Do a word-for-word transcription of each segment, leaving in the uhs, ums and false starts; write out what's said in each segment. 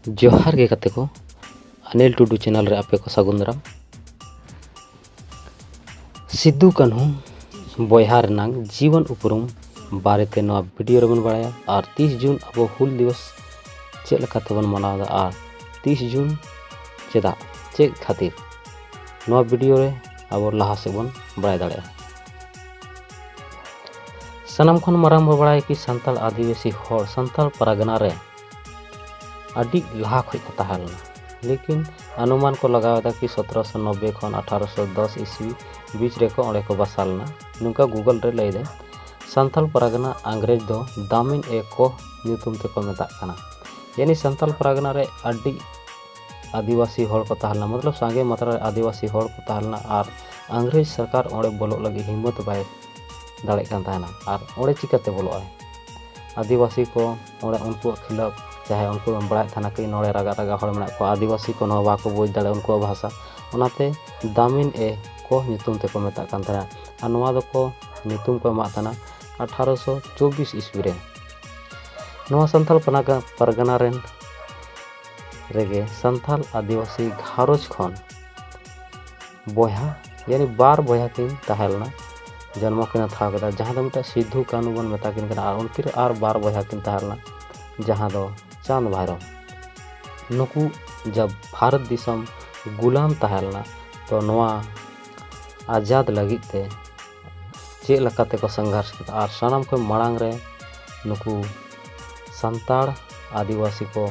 ᱡᱚᱦᱟᱨ ᱜᱮ ᱜᱟᱛᱮ ᱠᱚ, ᱚᱱᱤᱞ ᱴᱩᱰᱩ ᱪᱮᱱᱮᱞ ᱨᱮ ᱟᱯᱮ ᱠᱚ ᱥᱟᱹᱜᱩᱱ ᱫᱟᱨᱟᱢ᱾ ᱥᱤᱫᱩ ᱠᱟᱹᱱᱦᱩ ᱵᱚᱭᱦᱟ ᱨᱮᱱᱟᱜ ᱡᱤᱵᱚᱱ ᱩᱯᱨᱩᱢ ᱵᱟᱨᱮᱛᱮ ᱱᱚᱣᱟ ᱵᱷᱤᱰᱤᱭᱳ ᱨᱮᱵᱚᱱ ᱵᱟᱲᱟᱭᱟ᱾ ᱟᱨ ᱛᱤᱥ ᱡᱩᱱ ᱟᱵᱚ ᱦᱩᱞ ᱫᱤᱵᱚᱥ ᱪᱮᱫ ᱞᱮᱠᱟ ᱛᱮᱵᱚᱱ ᱢᱟᱱᱟᱣ ᱮᱫᱟ ᱟᱨ ᱛᱤᱥ ᱡᱩᱱ ᱪᱮᱫᱟᱜ, ᱪᱮᱫ ᱠᱷᱟᱹᱛᱤᱨ, ᱱᱚᱣᱟ ᱵᱷᱤᱰᱤᱭᱳ ᱨᱮ ᱟᱵᱚ ᱞᱟᱦᱟ ᱥᱮᱫ ᱵᱚᱱ ᱵᱟᱲᱟᱭ ᱫᱟᱲᱮᱭᱟᱜᱼᱟ᱾ ᱥᱟᱱᱟᱢ ᱠᱷᱚᱱ ᱢᱟᱨᱟᱝ ᱵᱚ ᱵᱟᱲᱟᱭᱟ ᱠᱤ ᱥᱟᱱᱛᱟᱲ ᱟᱹᱫᱤᱵᱟᱹᱥᱤ ᱦᱚᱲ ᱥᱟᱱᱛᱟᱲ ᱯᱟᱨᱜᱟᱱᱟ ᱨᱮ ᱟᱹᱰᱤ ᱞᱟᱦᱟ ᱠᱷᱚᱱ ᱠᱚ ᱛᱟᱦᱮᱸ ᱞᱮᱱᱟ, ᱞᱮᱠᱤᱱ ᱟᱱᱩᱢᱟᱱ ᱠᱚ ᱞᱟᱜᱟᱣ ᱮᱫᱟ ᱠᱤ ᱥᱚᱛᱨᱚᱥᱚ ᱱᱚᱵᱵᱳᱭ ᱠᱷᱚᱱ ᱟᱴᱷᱟᱨᱚᱥᱚ ᱫᱚᱥ ᱤᱥᱣᱤ ᱵᱤᱪ ᱨᱮᱠᱚ ᱚᱸᱰᱮ ᱠᱚ ᱵᱟᱥᱟ ᱞᱮᱱᱟ᱾ ᱱᱚᱝᱠᱟ ᱜᱩᱜᱚᱞ ᱨᱮ ᱞᱟᱹᱭ ᱫᱟᱭ, ᱥᱟᱱᱛᱟᱲ ᱯᱟᱨᱜᱟᱱᱟ ᱟᱝᱨᱮᱡᱽ ᱫᱚ ᱫᱟᱢᱤᱱ ᱮ ᱠᱚ ᱧᱩᱛᱩᱢ ᱛᱮᱠᱚ ᱢᱮᱛᱟᱜ ᱠᱟᱱᱟ᱾ ᱭᱟᱱᱤ ᱥᱟᱱᱛᱟᱲ ᱯᱟᱨᱜᱟᱱᱟ ᱨᱮ ᱟᱹᱰᱤ ᱟᱹᱫᱤᱵᱟᱹᱥᱤ ᱦᱚᱲ ᱠᱚ ᱛᱟᱦᱮᱸ ᱞᱮᱱᱟ, ᱢᱚᱛᱞᱚᱵ ᱥᱟᱸᱜᱮ ᱢᱟᱛᱨᱟ ᱨᱮ ᱟᱹᱫᱤᱵᱟᱹᱥᱤ ᱦᱚᱲ ᱠᱚ ᱛᱟᱦᱮᱸ ᱞᱮᱱᱟ᱾ ᱟᱨ ᱟᱝᱨᱮᱡᱽ ᱥᱚᱨᱠᱟᱨ ᱚᱸᱰᱮ ᱵᱚᱞᱚᱜ ᱞᱟᱹᱜᱤᱫ ᱦᱤᱢᱢᱚᱛ ᱵᱟᱭ ᱫᱟᱲᱮᱭᱟᱜ ᱠᱟᱱ ᱛᱟᱦᱮᱱᱟ᱾ ᱟᱨ ᱚᱸᱰᱮ ᱪᱤᱠᱟᱹᱛᱮ ᱵᱚᱞᱚᱜᱼᱟᱭ? ᱟᱹᱫᱤᱵᱟᱹᱥᱤ ᱠᱚ ᱚᱸᱰᱮ ᱩᱱᱠᱩᱣᱟᱜ ᱠᱷᱤᱞᱟᱯ, ᱡᱟᱦᱟᱸᱭ ᱩᱱᱠᱩ ᱵᱚᱱ ᱵᱟᱲᱟᱭᱮᱫ ᱛᱟᱦᱮᱱᱟ ᱠᱤ ᱱᱚᱰᱮ ᱨᱟᱜᱟ ᱨᱟᱜᱟ ᱦᱚᱲ ᱢᱮᱱᱟᱜ ᱠᱚᱣᱟ, ᱟᱹᱫᱤᱵᱟᱹᱥᱤ ᱠᱚ ᱱᱚᱣᱟ ᱵᱟᱠᱚ ᱵᱩᱡᱽ ᱫᱟᱲᱮᱭᱟᱜᱼᱟ ᱩᱱᱠᱩᱣᱟᱜ ᱵᱷᱟᱥᱟ, ᱚᱱᱟᱛᱮ ᱫᱟᱢᱤᱱ ᱮ ᱠᱚ ᱧᱩᱛᱩᱢ ᱛᱮᱠᱚ ᱢᱮᱛᱟᱜ ᱠᱟᱱ ᱛᱟᱦᱮᱱᱟ᱾ ᱟᱨ ᱱᱚᱣᱟ ᱫᱚᱠᱚ ᱧᱩᱛᱩᱢ ᱠᱚ ᱮᱢᱟᱜ ᱛᱟᱦᱮᱱᱟ ᱟᱴᱷᱟᱨᱚᱥᱚ ᱪᱚᱵᱵᱤᱥ ᱤᱥᱣᱤ ᱨᱮ᱾ ᱱᱚᱣᱟ ᱥᱟᱱᱛᱟᱲ ᱯᱟᱱᱟᱜᱟ-, ᱯᱟᱨᱜᱟᱱᱟ ᱨᱮᱱ ᱨᱮᱜᱮ ᱥᱟᱱᱛᱟᱲ ᱟᱹᱫᱤᱵᱟᱹᱥᱤ ᱜᱷᱟᱨᱚᱸᱡᱽ ᱠᱷᱚᱱ ᱵᱚᱭᱦᱟ, ᱭᱟᱱᱤ ᱵᱟᱨ ᱵᱚᱭᱦᱟ ᱠᱤᱱ ᱛᱟᱦᱮᱸ ᱞᱮᱱᱟ, ᱡᱚᱱᱢᱚ ᱠᱤᱱ ᱦᱟᱛᱟᱣ ᱠᱮᱫᱟ, ᱡᱟᱦᱟᱸ ᱫᱚ ᱢᱤᱫᱴᱟᱝ ᱥᱤᱫᱷᱩ ᱠᱟᱹᱱᱦᱩ ᱵᱚᱱ ᱢᱮᱛᱟ ᱠᱤᱱ ᱠᱟᱱᱟ᱾ ᱟᱨ ᱩᱱᱠᱤᱱ ᱟᱨ ᱵᱟᱨ ᱵᱚᱭᱦᱟ ᱠᱤᱱ ᱛᱟᱦᱮᱸ ᱞᱮᱱᱟ, ᱡᱟᱦᱟᱸ ᱫᱚ ᱪᱟᱸᱫᱽ ᱵᱷᱟᱭᱨᱚ᱾ ᱱᱩᱠᱩ ᱡᱟᱵ ᱵᱷᱟᱨᱚᱛ ᱫᱤᱥᱚᱢ ᱜᱩᱞᱟᱢ ᱛᱟᱦᱮᱸ ᱞᱮᱱᱟ, ᱛᱚ ᱱᱚᱣᱟ ᱟᱡᱟᱫ ᱞᱟᱹᱜᱤᱫ ᱛᱮ ᱪᱮᱫ ᱞᱮᱠᱟ ᱛᱮᱠᱚ ᱥᱚᱝᱜᱷᱟᱨᱥ ᱠᱮᱫᱟ? ᱟᱨ ᱥᱟᱱᱟᱢ ᱠᱷᱚᱱ ᱢᱟᱲᱟᱝ ᱨᱮ ᱱᱩᱠᱩ ᱥᱟᱱᱛᱟᱲ ᱟᱹᱫᱤᱵᱟᱹᱥᱤ ᱠᱚ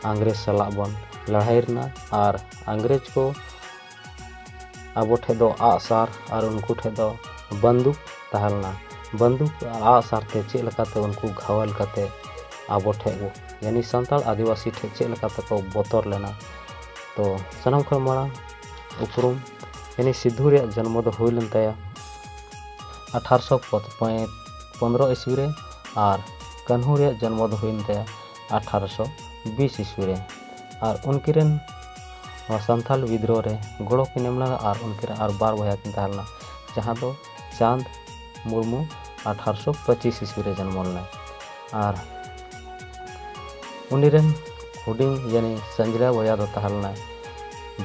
ᱟᱝᱨᱮᱡᱽ ᱥᱟᱞᱟᱜ ᱵᱚᱱ ᱞᱟᱹᱲᱦᱟᱹᱭ ᱞᱮᱱᱟ᱾ ᱟᱨ ᱟᱝᱨᱮᱡᱽ ᱠᱚ ᱟᱵᱚ ᱴᱷᱮᱡ ᱫᱚ ᱟᱜᱼᱥᱟᱨ ᱟᱨ ᱩᱱᱠᱩ ᱴᱷᱮᱡ ᱫᱚ ᱵᱟᱱᱫᱩᱠ ᱛᱟᱦᱮᱸ ᱞᱮᱱᱟ᱾ ᱵᱟᱱᱫᱩᱠ ᱟᱨ ᱟᱜᱼᱥᱟᱨ ᱛᱮ ᱪᱮᱫ ᱞᱮᱠᱟᱛᱮ ᱩᱱᱠᱩ ᱜᱷᱟᱣᱟᱞ ᱠᱟᱛᱮ ᱟᱵᱚ ᱴᱷᱮᱡ, ᱭᱟᱱᱤ ᱥᱟᱱᱛᱟᱲ ᱟᱹᱫᱤᱵᱟᱹᱥᱤ ᱴᱷᱮᱡ ᱪᱮᱫ ᱞᱮᱠᱟ ᱛᱮᱠᱚ ᱵᱚᱛᱚᱨ ᱞᱮᱱᱟ? ᱛᱚ ᱥᱟᱱᱟᱢ ᱠᱷᱚᱱ ᱢᱟᱲᱟᱝ ᱩᱯᱨᱩᱢ, ᱭᱟᱱᱤ ᱥᱤᱫᱷᱩ ᱨᱮᱭᱟᱜ ᱡᱚᱱᱢᱚ ᱫᱚ ᱦᱩᱭ ᱞᱮᱱ ᱛᱟᱭᱟ ᱟᱴᱷᱟᱨᱚᱥᱚ ᱯᱚᱱᱫᱽᱨᱚ ᱤᱥᱣᱤ ᱨᱮ ᱟᱨ ᱠᱟᱹᱱᱦᱩ ᱨᱮᱭᱟᱜ ᱡᱚᱱᱢᱚ ᱫᱚ ᱦᱩᱭᱮᱱ ᱛᱟᱭᱟ ᱟᱴᱷᱟᱨᱚᱥᱚ ᱵᱤᱥ ᱤᱥᱣᱤ ᱨᱮ᱾ ᱟᱨ ᱩᱱᱠᱤᱱ ᱨᱮᱱ ᱱᱚᱣᱟ ᱥᱟᱱᱛᱟᱞ ᱵᱤᱫᱽᱨᱳᱦᱚ ᱨᱮ ᱜᱚᱲᱚ ᱠᱤᱱ ᱮᱢ ᱞᱮᱫᱟ ᱟᱨ ᱩᱱᱠᱤᱱ ᱨᱮᱱ ᱟᱨ ᱵᱟᱨ ᱵᱚᱭᱦᱟ ᱠᱤᱱ ᱛᱟᱦᱮᱸ ᱞᱮᱱᱟ, ᱡᱟᱦᱟᱸ ᱫᱚ ᱪᱟᱸᱫᱽ ᱢᱩᱨᱢᱩ ᱟᱴᱷᱟᱨᱚᱥᱚ ᱯᱚᱸᱪᱤᱥ ᱤᱥᱣᱤ ᱨᱮ ᱡᱚᱱᱢᱚ ᱞᱮᱱᱟᱭ᱾ ᱟᱨ ᱩᱱᱤ ᱨᱮᱱ ᱦᱩᱰᱤᱧ ᱭᱟᱱᱤ ᱥᱟᱸᱡᱽᱞᱟ ᱵᱚᱭᱦᱟ ᱫᱚ ᱛᱟᱦᱮᱸ ᱞᱮᱱᱟᱭ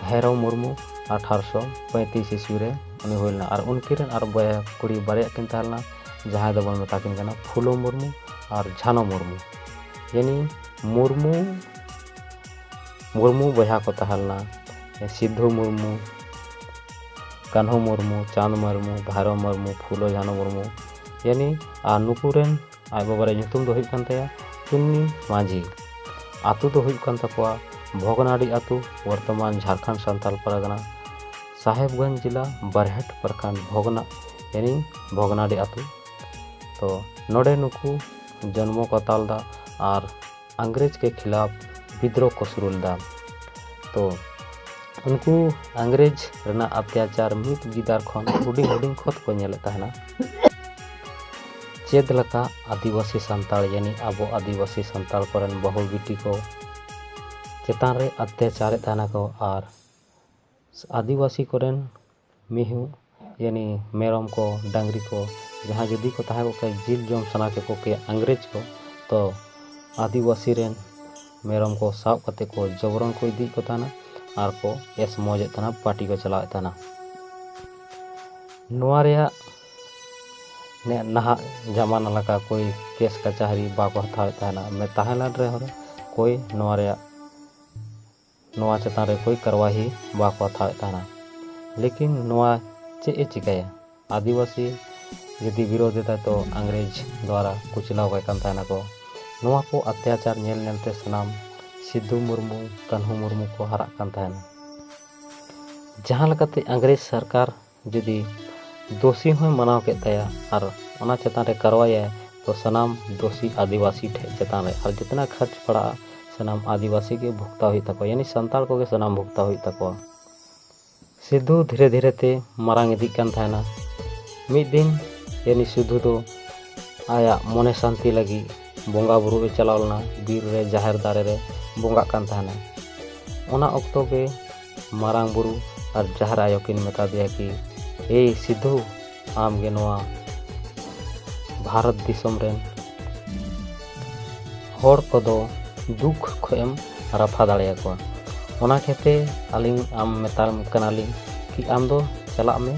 ᱵᱷᱟᱭᱨᱚ ᱢᱩᱨᱢᱩ, ᱟᱴᱷᱟᱨᱚᱥᱚ ᱯᱚᱸᱭᱛᱨᱤᱥ ᱤᱥᱣᱤ ᱨᱮ ᱩᱱᱤ ᱦᱩᱭ ᱞᱮᱱᱟ᱾ ᱟᱨ ᱩᱱᱠᱤᱱ ᱨᱮᱱ ᱟᱨ ᱵᱚᱭᱦᱟ ᱠᱩᱲᱤ ᱵᱟᱨᱭᱟ ᱠᱤᱱ ᱛᱟᱦᱮᱸ ᱞᱮᱱᱟ, ᱡᱟᱦᱟᱸᱭ ᱫᱚᱵᱚᱱ ᱢᱮᱛᱟ ᱠᱤᱱ ᱠᱟᱱᱟ ᱯᱷᱩᱞᱳ ᱢᱩᱨᱢᱩ ᱟᱨ ᱡᱷᱟᱱᱚ ᱢᱩᱨᱢᱩ᱾ ᱭᱟᱱᱤ ᱢᱩᱨᱢᱩ, ᱢᱩᱨᱢᱩ ᱵᱚᱭᱦᱟ ᱠᱚ ᱛᱟᱦᱮᱸ ᱞᱮᱱᱟ, ᱥᱤᱫᱷᱩ ᱢᱩᱨᱢᱩ, ᱠᱟᱹᱱᱦᱩ ᱢᱩᱨᱢᱩ, ᱪᱟᱸᱫᱽ ᱢᱩᱨᱢᱩ, ᱵᱷᱟᱭᱨᱚ ᱢᱩᱨᱢᱩ, ᱯᱷᱩᱞᱳ ᱡᱷᱟᱱᱚ ᱢᱩᱨᱢᱩ᱾ ᱭᱟᱱᱤ ᱟᱨ ᱱᱩᱠᱩ ᱨᱮᱱ ᱟᱡ ᱵᱟᱵᱟ ᱨᱮᱭᱟᱜ ᱧᱩᱛᱩᱢ ᱫᱚ ᱦᱩᱭᱩᱜ ᱠᱟᱱ ᱛᱟᱭᱟ ᱪᱩᱱᱱᱤ ᱢᱟᱹᱡᱷᱤ᱾ ᱟᱛᱳ ᱫᱚ ᱦᱩᱭᱩᱜ ᱠᱟᱱ ᱛᱟᱠᱚᱣᱟ ᱵᱷᱚᱜᱽᱱᱟᱰᱤ ᱟᱛᱳ, ᱵᱚᱨᱛᱚᱢᱟᱱ ᱡᱷᱟᱲᱠᱷᱚᱸᱰ ᱥᱟᱱᱛᱟᱞ ᱯᱟᱨᱜᱟᱱᱟ, ᱥᱟᱦᱮᱵᱽᱜᱚᱸᱡᱽ ᱡᱮᱞᱟ, ᱵᱟᱨᱦᱮᱴ ᱯᱨᱚᱠᱷᱚᱸᱰ, ᱵᱷᱚᱜᱽᱱᱟ, ᱭᱟᱱᱤ ᱵᱷᱚᱜᱽᱱᱟᱰᱤ ᱟᱛᱳ᱾ ᱛᱚ ᱱᱚᱰᱮ ᱱᱩᱠᱩ ᱡᱚᱱᱢᱚ ᱠᱚ ᱛᱟᱞ ᱮᱫᱟ ᱟᱨ ᱤᱝᱨᱮᱡᱽ ᱠᱮ ᱠᱷᱤᱞᱟᱯ ᱵᱤᱫᱽᱨᱳᱦ ᱠᱚ ᱥᱩᱨᱩ ᱞᱮᱫᱟ᱾ ᱛᱚ ᱩᱱᱠᱩ ᱤᱝᱨᱮᱡᱽ ᱨᱮᱱᱟᱜ ᱚᱛᱛᱟᱪᱟᱨ ᱢᱤᱫ ᱜᱤᱫᱟᱹᱨ ᱠᱷᱚᱱ ᱦᱩᱰᱤᱧ ᱦᱩᱰᱤᱧ ᱠᱷᱚᱱ ᱠᱚ ᱧᱮᱞᱮᱫ ᱛᱟᱦᱮᱱᱟ᱾ ᱪᱮᱫ ᱞᱮᱠᱟ ᱟᱹᱫᱤᱵᱟᱹᱥᱤ ᱥᱟᱱᱛᱟᱲ, ᱭᱟᱱᱤ ᱟᱵᱚ ᱟᱹᱫᱤᱵᱟᱹᱥᱤ ᱥᱟᱱᱛᱟᱲ ᱠᱚᱨᱮᱱ ᱵᱟᱹᱦᱩ ᱵᱤᱴᱤ ᱠᱚ ᱪᱮᱛᱟᱱ ᱨᱮ ᱚᱛᱛᱟᱪᱟᱨᱮᱫ ᱛᱟᱦᱮᱱᱟ ᱠᱚ, ᱟᱨ ᱟᱹᱫᱤᱵᱟᱹᱥᱤ ᱠᱚᱨᱮᱱ ᱢᱤᱦᱩ, ᱭᱟᱱᱤ ᱢᱮᱨᱚᱢ ᱠᱚ, ᱰᱟᱝᱨᱤ ᱠᱚ, ᱡᱟᱦᱟᱸ ᱡᱩᱫᱤ ᱠᱚ ᱛᱟᱦᱮᱸ ᱠᱚᱜ ᱠᱮᱭᱟ, ᱡᱤᱞ ᱡᱚᱢ ᱥᱟᱱᱟ ᱠᱮᱠᱚ ᱠᱮᱭᱟ ᱤᱝᱨᱮᱡᱽ ᱠᱚ, ᱛᱚ ᱟᱹᱫᱤᱵᱟᱹᱥᱤ ᱨᱮᱱ ᱢᱮᱨᱚᱢ ᱠᱚ ᱥᱟᱵ ᱠᱟᱛᱮ ᱠᱚ ᱡᱚᱵᱚᱨᱚᱱ ᱠᱚ ᱤᱫᱤᱭᱮᱫ ᱠᱚ ᱛᱟᱦᱮᱱᱟ ᱟᱨ ᱠᱚ ᱮᱥ ᱢᱚᱡᱮᱫ ᱛᱟᱦᱮᱱᱟ, ᱯᱟᱨᱴᱤ ᱠᱚ ᱪᱟᱞᱟᱣᱮᱫ ᱛᱟᱦᱮᱱᱟ᱾ ᱱᱚᱣᱟ ᱨᱮᱭᱟᱜ ᱱᱮ-, ᱱᱟᱦᱟᱜ ᱡᱟᱢᱟᱱᱟ ᱞᱮᱠᱟ ᱠᱳᱭ ᱠᱮᱥ ᱠᱟᱪᱟᱦᱟᱨᱤ ᱵᱟᱠᱚ ᱦᱟᱛᱟᱣᱮᱫ ᱛᱟᱦᱮᱱᱟ᱾ ᱢᱮ ᱛᱟᱦᱮᱸ ᱞᱮᱱ ᱨᱮᱦᱚᱸ ᱠᱳᱭ ᱱᱚᱣᱟ ᱨᱮᱭᱟᱜ, ᱱᱚᱣᱟ ᱪᱮᱛᱟᱱ ᱨᱮ ᱠᱳᱭ ᱠᱟᱨᱣᱟᱦᱤ ᱵᱟᱠᱚ ᱦᱟᱛᱟᱣᱮᱫ ᱛᱟᱦᱮᱱᱟ᱾ ᱞᱮᱠᱤᱱ ᱱᱚᱣᱟ ᱪᱮᱫ ᱮ ᱪᱤᱠᱟᱹᱭᱟ? ᱟᱹᱫᱤᱵᱟᱹᱥᱤ ᱡᱩᱫᱤ ᱵᱤᱨᱳᱫ ᱮᱫᱟᱭ ᱛᱚ ᱤᱝᱨᱮᱡᱽ ᱫᱣᱟᱨᱟ ᱠᱩᱪᱞᱟᱣ ᱠᱟᱭ ᱠᱟᱱ ᱛᱟᱦᱮᱱᱟ ᱠᱚ᱾ ᱱᱚᱣᱟ ᱠᱚ ᱚᱛᱛᱟᱪᱟᱨ ᱧᱮᱞ ᱧᱮᱞ ᱛᱮ ᱥᱟᱱᱟᱢ ᱥᱤᱫᱷᱩ ᱢᱩᱨᱢᱩ, ᱠᱟᱹᱱᱦᱩ ᱢᱩᱨᱢᱩ ᱠᱚ ᱦᱟᱨᱟᱜ ᱠᱟᱱ ᱛᱟᱦᱮᱱᱟ᱾ ᱡᱟᱦᱟᱸ ᱞᱮᱠᱟᱛᱮ ᱤᱝᱨᱮᱡᱽ ᱥᱚᱨᱠᱟᱨ ᱡᱩᱫᱤ ᱫᱳᱥᱤ ᱦᱚᱸᱭ ᱢᱟᱱᱟᱣ ᱠᱮᱫ ᱛᱟᱭᱟ ᱟᱨ ᱚᱱᱟ ᱪᱮᱛᱟᱱ ᱨᱮ ᱠᱟᱨᱣᱟᱭᱟᱭ, ᱛᱚ ᱥᱟᱱᱟᱢ ᱫᱳᱥᱤ ᱟᱹᱫᱤᱵᱟᱹᱥᱤ ᱴᱷᱮᱱ ᱪᱮᱛᱟᱱ ᱨᱮ ᱟᱨ ᱡᱤᱛᱱᱟ ᱠᱷᱚᱨᱪ ᱯᱟᱲᱟᱜᱼᱟ, ᱥᱟᱱᱟᱢ ᱟᱹᱫᱤᱵᱟᱹᱥᱤ ᱜᱮ ᱵᱷᱩᱜᱛᱟᱣ ᱦᱩᱭᱩᱜ ᱛᱟᱠᱚᱣᱟ, ᱭᱟᱱᱤ ᱥᱟᱱᱛᱟᱲ ᱠᱚᱜᱮ ᱥᱟᱱᱟᱢ ᱵᱷᱩᱜᱛᱟᱣ ᱦᱩᱭᱩᱜ ᱛᱟᱠᱚᱣᱟ᱾ ᱥᱤᱫᱷᱩ ᱫᱷᱤᱨᱮ ᱫᱷᱤᱨᱮ ᱛᱮ ᱢᱟᱨᱟᱝ ᱤᱫᱤᱜ ᱠᱟᱱ ᱛᱟᱦᱮᱱᱟ᱾ ᱢᱤᱫ ᱫᱤᱱ ᱭᱟᱱᱤ ᱥᱤᱫᱷᱩ ᱫᱚ ᱟᱭᱟᱜ ᱢᱚᱱᱮ ᱥᱟᱱᱛᱤ ᱞᱟᱹᱜᱤᱫ ᱵᱚᱸᱜᱟ ᱵᱩᱨᱩ ᱮ ᱪᱟᱞᱟᱣ ᱞᱮᱱᱟ, ᱵᱤᱨ ᱨᱮ ᱡᱟᱦᱮᱨ ᱫᱟᱨᱮ ᱨᱮ ᱵᱚᱸᱜᱟᱜ ᱠᱟᱱ ᱛᱟᱦᱮᱱᱟ᱾ ᱚᱱᱟ ᱚᱠᱛᱚ ᱜᱮ ᱢᱟᱨᱟᱝ ᱵᱩᱨᱩ ᱟᱨ ᱡᱟᱦᱮᱨ ᱟᱭᱳ ᱠᱤᱱ ᱢᱮᱛᱟ ᱫᱮᱭᱟ ᱠᱤ, "ᱮᱭ ᱥᱤᱫᱷᱩ, ᱟᱢ ᱜᱮ ᱱᱚᱣᱟ ᱵᱷᱟᱨᱚᱛ ᱫᱤᱥᱚᱢ ᱨᱮᱱ ᱦᱚᱲ ᱠᱚᱫᱚ ᱫᱩᱠ ᱠᱷᱚᱱ ᱮᱢ ᱨᱟᱯᱷᱟ ᱫᱟᱲᱮᱭᱟᱠᱚᱣᱟ᱾ ᱚᱱᱟ ᱠᱷᱟᱹᱛᱤᱨ ᱟᱹᱞᱤᱧ ᱟᱢ ᱢᱮᱛᱟᱢ ᱠᱟᱱᱟᱞᱤᱧ ᱠᱤ ᱟᱢ ᱫᱚ ᱪᱟᱞᱟᱜ ᱢᱮ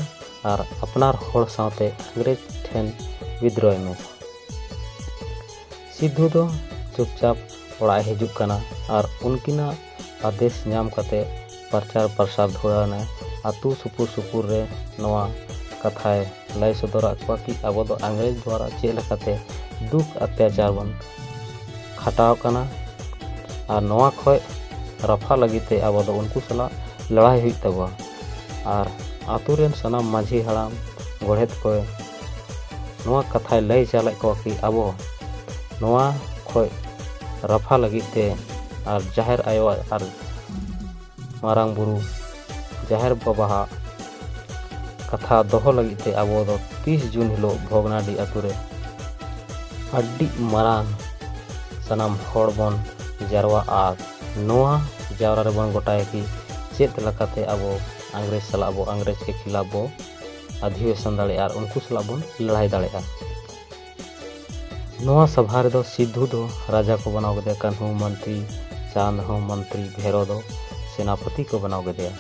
ᱟᱨ ᱟᱯᱱᱟᱨ ᱦᱚᱲ ᱥᱟᱶᱛᱮ ᱤᱝᱨᱮᱡᱽ ᱴᱷᱮᱱ ᱵᱤᱫᱽᱨᱚᱭ ᱢᱮ᱾ ᱥᱤᱫᱷᱩ ᱫᱚ ᱪᱩᱯᱪᱟᱯ ᱚᱲᱟᱜ ᱮ ᱦᱤᱡᱩᱜ ᱠᱟᱱᱟ ᱟᱨ ᱩᱱᱠᱤᱱᱟᱜ ᱟᱫᱮᱥ ᱧᱟᱢ ᱠᱟᱛᱮ ᱯᱨᱚᱪᱟᱨ ᱯᱨᱚᱥᱟᱨ ᱫᱷᱩᱨᱟᱹᱣ ᱮᱱᱟᱭ᱾ ᱟᱹᱛᱩ ᱥᱩᱯᱩᱨ ᱥᱩᱯᱩᱨ ᱨᱮ ᱱᱚᱣᱟ ᱠᱟᱛᱷᱟᱭ ᱞᱟᱹᱭ ᱥᱚᱫᱚᱨᱟᱫ ᱠᱚᱣᱟ ᱠᱤ ᱟᱵᱚ ᱫᱚ ᱤᱝᱨᱮᱡᱽ ᱫᱣᱟᱨᱟ ᱪᱮᱫ ᱞᱮᱠᱟᱛᱮ ᱫᱩᱠ ᱚᱛᱛᱟᱪᱟᱨ ᱵᱚᱱ ᱠᱷᱟᱴᱟᱣ ᱠᱟᱱᱟ ᱟᱨ ᱱᱚᱣᱟ ᱠᱷᱚᱱ ᱨᱟᱯᱷᱟ ᱞᱟᱹᱜᱤᱫ ᱛᱮ ᱟᱵᱚ ᱫᱚ ᱩᱱᱠᱩ ᱥᱟᱞᱟᱜ ᱞᱟᱹᱲᱦᱟᱹᱭ ᱦᱩᱭᱩᱜ ᱛᱟᱵᱚᱱᱟ᱾ ᱟᱨ ᱟᱹᱛᱩ ᱨᱮᱱ ᱥᱟᱱᱟᱢ ᱢᱟᱹᱡᱷᱤ ᱦᱟᱲᱟᱢ ᱜᱚᱰᱮᱛ ᱠᱚ ᱱᱚᱣᱟ ᱠᱟᱛᱷᱟᱭ ᱞᱟᱹᱭ ᱪᱟᱞᱮᱫ ᱠᱚᱣᱟ ᱠᱤ ᱟᱵᱚ ᱱᱚᱣᱟ ᱠᱷᱚᱱ ᱨᱟᱯᱷᱟ ᱞᱟᱹᱜᱤᱫ ᱛᱮ ᱟᱨ ᱡᱟᱦᱮᱨ ᱟᱭᱳᱣᱟᱜ ᱟᱨ ᱢᱟᱨᱟᱝ ᱵᱩᱨᱩ ᱡᱟᱦᱮᱨ ᱵᱟᱵᱟᱣᱟᱜ ᱠᱟᱛᱷᱟ ᱫᱚᱦᱚ ᱞᱟᱹᱜᱤᱫ ᱛᱮ ᱟᱵᱚ ᱫᱚ ᱛᱤᱥ ᱡᱩᱱ ᱦᱤᱞᱳᱜ ᱵᱷᱚᱜᱽᱱᱟᱰᱤ ᱟᱹᱛᱩ ᱨᱮ ᱟᱹᱰᱤ ᱢᱟᱨᱟᱝ ᱥᱟᱱᱟᱢ ᱦᱚᱲ ᱵᱚᱱ ᱡᱟᱨᱣᱟᱜᱼᱟ ᱟᱨ ᱱᱚᱣᱟ ᱡᱟᱣᱨᱟ ᱨᱮᱵᱚᱱ ᱜᱚᱴᱟᱭᱟ ᱠᱤ ᱪᱮᱫ ᱞᱮᱠᱟᱛᱮ ᱟᱵᱚ ᱤᱝᱨᱮᱡᱽ ᱥᱟᱞᱟᱜ ᱵᱚ ᱤᱝᱨᱮᱡᱽ ᱠᱮ ᱠᱷᱤᱞᱟᱯ ᱵᱚ ᱚᱫᱷᱤᱵᱮᱥᱚᱱ ᱫᱟᱲᱮᱭᱟᱜᱼᱟ ᱟᱨ ᱩᱱᱠᱩ ᱥᱟᱞᱟᱜ ᱵᱚᱱ ᱞᱟᱹᱲᱦᱟᱹᱭ ᱫᱟᱲᱮᱭᱟᱜᱼᱟ᱾ ᱱᱚᱣᱟ ᱥᱚᱵᱷᱟ ᱨᱮᱫᱚ ᱥᱤᱫᱷᱩ ᱫᱚ ᱨᱟᱡᱟ ᱠᱚ ᱵᱮᱱᱟᱣ ᱠᱮᱫᱮᱭᱟ, ᱠᱟᱹᱱᱦᱩ ᱢᱚᱱᱛᱨᱤ, ᱪᱟᱸᱫᱽ ᱦᱚᱸ ᱢᱚᱱᱛᱨᱤ, ᱵᱷᱮᱨᱚ ᱫᱚ ᱥᱮᱱᱟᱯᱚᱛᱤ ᱠᱚ ᱵᱮᱱᱟᱣ ᱠᱮᱫᱮᱭᱟ᱾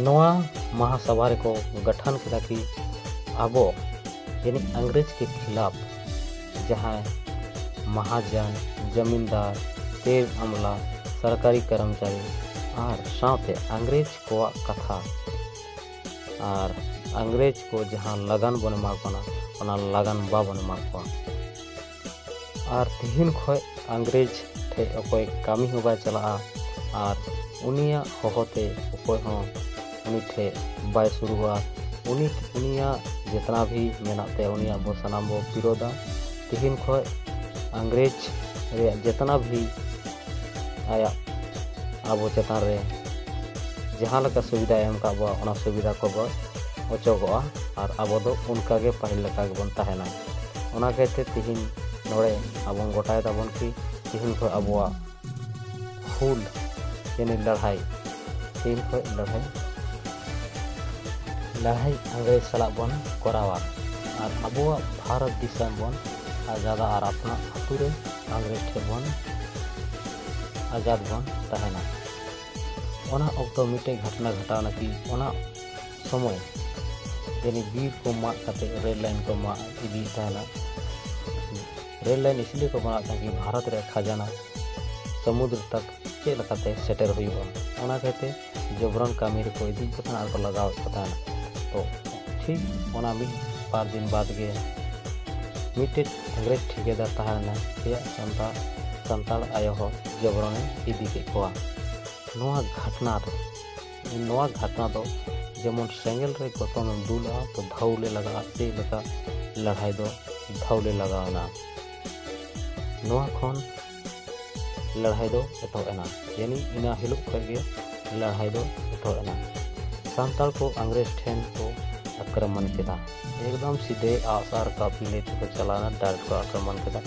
ᱱᱚᱣᱟ ᱢᱟᱦᱟᱥᱚᱵᱷᱟ ᱨᱮᱠᱚ ᱜᱚᱴᱷᱚᱱ ᱠᱮᱫᱟ ᱠᱤ ᱟᱵᱚ ᱡᱟᱹᱱᱤᱡ ᱤᱝᱨᱮᱡᱽ ᱠᱮ ᱠᱷᱤᱞᱟᱯ ᱡᱟᱦᱟᱸᱭ ᱢᱟᱦᱟᱡᱚᱱ, ᱡᱟᱢᱤᱱᱫᱟᱨ, ᱛᱮᱞ ᱟᱢᱞᱟ, ᱥᱚᱨᱠᱟᱨᱤ ᱠᱚᱨᱢᱪᱟᱨᱤ ᱟᱨ ᱥᱟᱶᱛᱮ ᱤᱝᱨᱮᱡᱽ ᱠᱚᱣᱟᱜ ᱠᱟᱛᱷᱟ ᱟᱨ ᱤᱝᱨᱮᱡᱽ ᱠᱚ ᱡᱟᱦᱟᱸ ᱞᱟᱜᱟᱱ ᱵᱚᱱ ᱮᱢᱟ ᱠᱚ ᱠᱟᱱᱟ, ᱚᱱᱟ ᱞᱟᱜᱟᱱ ᱵᱟᱵᱚᱱ ᱮᱢᱟ ᱠᱚᱣᱟ᱾ ᱟᱨ ᱛᱤᱦᱤᱧ ᱠᱷᱚᱱ ᱤᱝᱨᱮᱡᱽ ᱴᱷᱮᱱ ᱚᱠᱚᱭ ᱠᱟᱹᱢᱤ ᱦᱚᱸ ᱵᱟᱭ ᱪᱟᱞᱟᱜᱼᱟ ᱟᱨ ᱩᱱᱤᱭᱟᱜ ᱦᱚᱦᱚᱛᱮ ᱚᱠᱚᱭ ᱦᱚᱸ ᱩᱱᱤ ᱴᱷᱮᱱ ᱵᱟᱭ ᱥᱩᱨᱩᱜᱼᱟ᱾ ᱩᱱᱤ ᱩᱱᱤᱭᱟᱜ ᱡᱮᱛᱱᱟ ᱵᱷᱤ ᱢᱮᱱᱟᱜ ᱛᱟᱭᱟ ᱩᱱᱤᱭᱟᱜ ᱵᱚ ᱥᱟᱱᱟᱢ ᱵᱚ ᱵᱤᱨᱳᱫᱟ᱾ ᱛᱤᱦᱤᱧ ᱠᱷᱚᱱ ᱤᱝᱨᱮᱡᱽ ᱨᱮᱭᱟᱜ ᱡᱮᱛᱱᱟ ᱵᱷᱤ ᱟᱭᱟᱜ ᱟᱵᱚ ᱪᱮᱛᱟᱱ ᱨᱮ ᱡᱟᱦᱟᱸ ᱞᱮᱠᱟ ᱥᱩᱵᱤᱫᱷᱟᱭ ᱮᱢ ᱟᱠᱟᱫ ᱵᱚᱱᱟ ᱚᱱᱟ ᱥᱩᱵᱤᱫᱷᱟ ᱠᱚᱵᱚ ᱚᱪᱚᱜᱚᱜᱼᱟ ᱟᱨ ᱟᱵᱚ ᱫᱚ ᱚᱱᱠᱟ ᱜᱮ ᱯᱟᱹᱦᱤᱞ ᱞᱮᱠᱟ ᱜᱮᱵᱚᱱ ᱛᱟᱦᱮᱱᱟ᱾ ᱚᱱᱟ ᱠᱷᱟᱹᱛᱤᱨ ᱛᱤᱦᱤᱧ ᱱᱚᱰᱮ ᱟᱵᱚ ᱜᱚᱴᱟᱭ ᱫᱟᱵᱚᱱ ᱠᱤ ᱛᱤᱦᱤᱧ ᱠᱷᱚᱱ ᱟᱵᱚᱣᱟᱜ ᱦᱩᱞ ᱡᱟᱹᱱᱤ ᱞᱟᱹᱲᱦᱟᱹᱭ ᱛᱤᱦᱤᱧ ᱠᱷᱚᱱ ᱞᱟᱹᱲᱦᱟᱹᱭ ᱞᱟᱹᱲᱦᱟᱹᱭ ᱤᱝᱨᱮᱡᱽ ᱥᱟᱞᱟᱜ ᱵᱚᱱ ᱠᱚᱨᱟᱣᱟ ᱟᱨ ᱟᱵᱚᱣᱟᱜ ᱵᱷᱟᱨᱚᱛ ᱫᱤᱥᱚᱢ ᱵᱚᱱ ᱟᱡᱟᱫᱟ ᱟᱨ ᱟᱯᱱᱟ ᱟᱹᱛᱩ ᱨᱮ ᱤᱝᱨᱮᱡᱽ ᱴᱷᱮᱱ ᱵᱚᱱ ᱟᱡᱟᱫ ᱵᱚᱱ ᱛᱟᱦᱮᱱᱟ᱾ ᱚᱱᱟ ᱚᱠᱛᱚ ᱢᱤᱫᱴᱮᱡ ᱜᱷᱚᱴᱚᱱᱟ ᱜᱷᱚᱴᱟᱣᱱᱟ ᱠᱤ ᱚᱱᱟ ᱥᱚᱢᱚᱭ ᱡᱟᱹᱱᱤᱡ ᱵᱤᱨ ᱠᱚ ᱢᱟᱜ ᱠᱟᱛᱮ ᱨᱮᱞ ᱞᱟᱭᱤᱱ ᱠᱚ ᱢᱟᱜ ᱤᱫᱤᱭᱮᱫ ᱛᱟᱦᱮᱱᱟ᱾ ᱨᱮᱞ ᱞᱟᱭᱤᱱ ᱤᱥᱞᱤᱭᱮ ᱠᱚ ᱵᱮᱱᱟᱣᱮᱫ ᱛᱟᱦᱮᱱᱟ ᱠᱤ ᱵᱷᱟᱨᱚᱛ ᱨᱮᱭᱟᱜ ᱠᱷᱟᱡᱟᱱᱟ ᱥᱟᱹᱢᱩᱫᱨᱚ ᱛᱚᱠ ᱪᱮᱫ ᱞᱮᱠᱟᱛᱮ ᱥᱮᱴᱮᱨ ᱦᱩᱭᱩᱜᱼᱟ, ᱚᱱᱟ ᱠᱷᱟᱹᱛᱤᱨ ᱡᱚᱵᱨᱚᱱ ᱠᱟᱹᱢᱤ ᱨᱮᱠᱚ ᱤᱫᱤᱭᱮᱫ ᱠᱚ ᱛᱟᱦᱮᱱᱟ ᱟᱨ ᱠᱚ ᱞᱟᱜᱟᱣᱮᱫ ᱠᱚ ᱛᱟᱦᱮᱱᱟ᱾ ᱛᱚ ᱴᱷᱤᱠ ᱚᱱᱟ ᱢᱤᱫ ᱵᱟᱨ ᱫᱤᱱ ᱵᱟᱫᱽ ᱜᱮ ᱢᱤᱫᱴᱮᱡ ᱤᱝᱨᱮᱡᱽ ᱴᱷᱤᱠᱟᱹᱫᱟᱨ ᱛᱟᱦᱮᱸ ᱞᱮᱱᱟ, ᱟᱭᱟᱜ ᱥᱟᱱᱛᱟᱲ, ᱥᱟᱱᱛᱟᱲ ᱟᱭᱳ ᱦᱚᱲ ᱡᱚᱵᱨᱚᱱᱮ ᱤᱫᱤ ᱠᱮᱫ ᱠᱚᱣᱟ᱾ ᱱᱚᱣᱟ ᱜᱷᱟᱴᱱᱟ ᱨᱮ, ᱱᱚᱣᱟ ᱜᱷᱟᱴᱱᱟ ᱫᱚ ᱡᱮᱢᱚᱱ ᱥᱮᱸᱜᱮᱞ ᱨᱮ ᱜᱚᱛᱚᱱ ᱮᱢ ᱫᱩᱞᱟᱜᱼᱟ ᱛᱚ ᱫᱷᱟᱹᱣᱞᱮ ᱞᱟᱜᱟᱜᱼᱟ, ᱥᱮ ᱞᱮᱠᱟ ᱞᱟᱹᱲᱦᱟᱹᱭ ᱫᱚ ᱫᱷᱟᱹᱣᱞᱮ ᱞᱟᱜᱟᱣ ᱮᱱᱟ᱾ ᱱᱚᱣᱟ ᱠᱷᱚᱱ ᱞᱟᱹᱲᱦᱟᱹᱭ ᱫᱚ ᱮᱛᱚᱦᱚᱵ ᱮᱱᱟ᱾ ᱡᱟᱹᱱᱤᱡ ᱤᱱᱟᱹ ᱦᱤᱞᱳᱜ ᱠᱷᱚᱱ ᱜᱮ ᱞᱟᱹᱲᱦᱟᱹᱭ ᱫᱚ ᱮᱛᱚᱦᱚᱵ ᱮᱱᱟ᱾ ᱥᱟᱱᱛᱟᱲ ᱠᱚ ᱤᱝᱨᱮᱡᱽ ᱴᱷᱮᱱ ᱠᱚ ᱟᱠᱨᱚᱢᱚᱱ ᱠᱮᱫᱟ᱾ ᱮᱠᱫᱚᱢ ᱥᱤᱫᱷᱮ ᱟᱜᱼᱥᱟᱨ ᱠᱟᱹᱯᱤ ᱞᱮ ᱛᱮᱠᱚ ᱪᱟᱞᱟᱣ ᱮᱱᱟ, direct ᱠᱚ ᱟᱠᱨᱚᱢᱚᱱ ᱠᱮᱫᱟ᱾